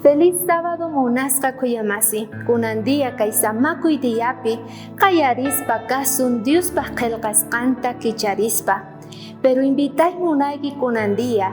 Feliz sábado munasqa khuyamasi, kunan día kay samakuy diapi qayarispa kasun Diospaj qhelqasqanta kicharispa. Pero invitay munayki kunan día,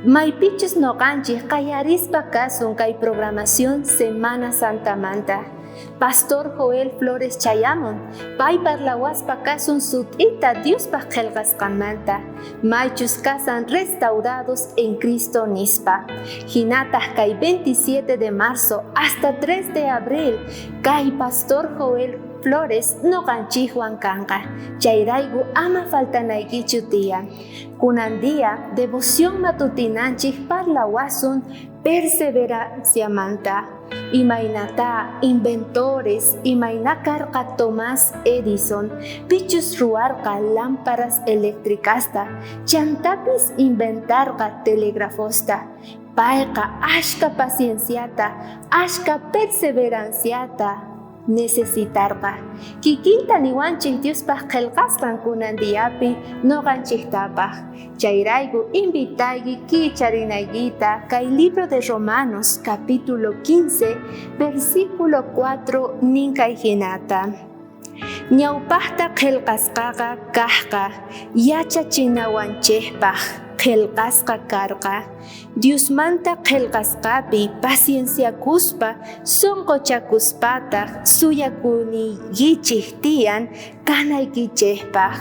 maypichus noqanchej qayarispa kasun kay programación Semana Santamanta. Pastor Joel Flores chayamun, pay parlawaspa kasun sut'ita Diospaj qhelqasqanmanta, maychus kasan restaurados en Cristo nispa. Jinataj kay 27 de marzo hasta 3 de abril kay Pastor Joel Flores noqanchijwan kanqa, chayrayku ama faltanaykichu tiyan. Kunan día devoción matutinanchij parlawasun perseveranciamanta. Imaynatá inventores, imayna karqa Thomas Edison, pichus ruwarqa lámparas eléctricasta, chantapis inventarqa telegrafosta. Payqa ashka pacienciata, ashka perseveranciata necesitarqa. Kikinta niwanchej Diospaj qhelqasqan kunan diapi noqanchejtapaj. Chayrayku invitayki kicharinaykita kay libro de Romanos capítulo 15 versículo 4 nin kay jinata. Ñawpajta qhelqasqaqa kajqa yachachinawanchejpaj qhelqasqa karqa. Diosmanta qhelqasqapi pacienciakuspa sonqochakuspataj suyakuniykichej tiyan kanaykichejpaj.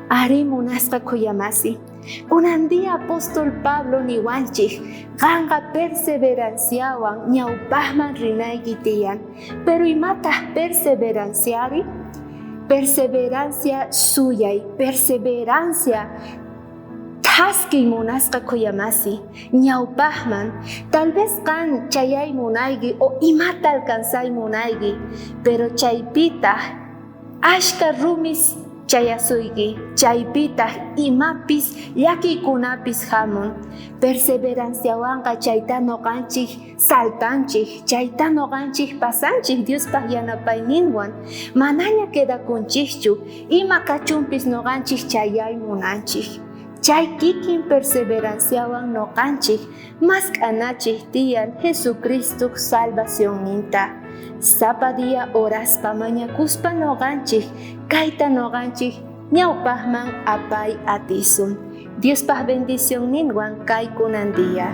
Arí munasqa khuyamasi. Kunan día apóstol Pablo niwanchej qanqa perseveranciawan ñawpajman rinayki tiyan. Pero imataj perseveranciari? Perseverancia suyay, perseverancia thaskiy munasqa khuyamasi, ñawpajman, tal vez qan chayay munayki o imata alcanzay munayki, pero chaypitaj ashka rumis chayasuyki, chaypitaj imapis llakiykunapis jamun. Perseveranciawanqa chayta noqanchik saltanchik, chayta noqanchik pasanchik Diospaj yanapayninwan, manaña quedakunchikchu, ima kachunpis noqanchik chayay munanchik. Chay kikin perseveranciawan noqanchik mask'anachik tiyan Jesucristo salvacionninta. Sapa día oraspa mañakuspa noqanchik, kayta noqanchik ñawpajman apay atisun. Diospaj bendicionninwan kay kunan día.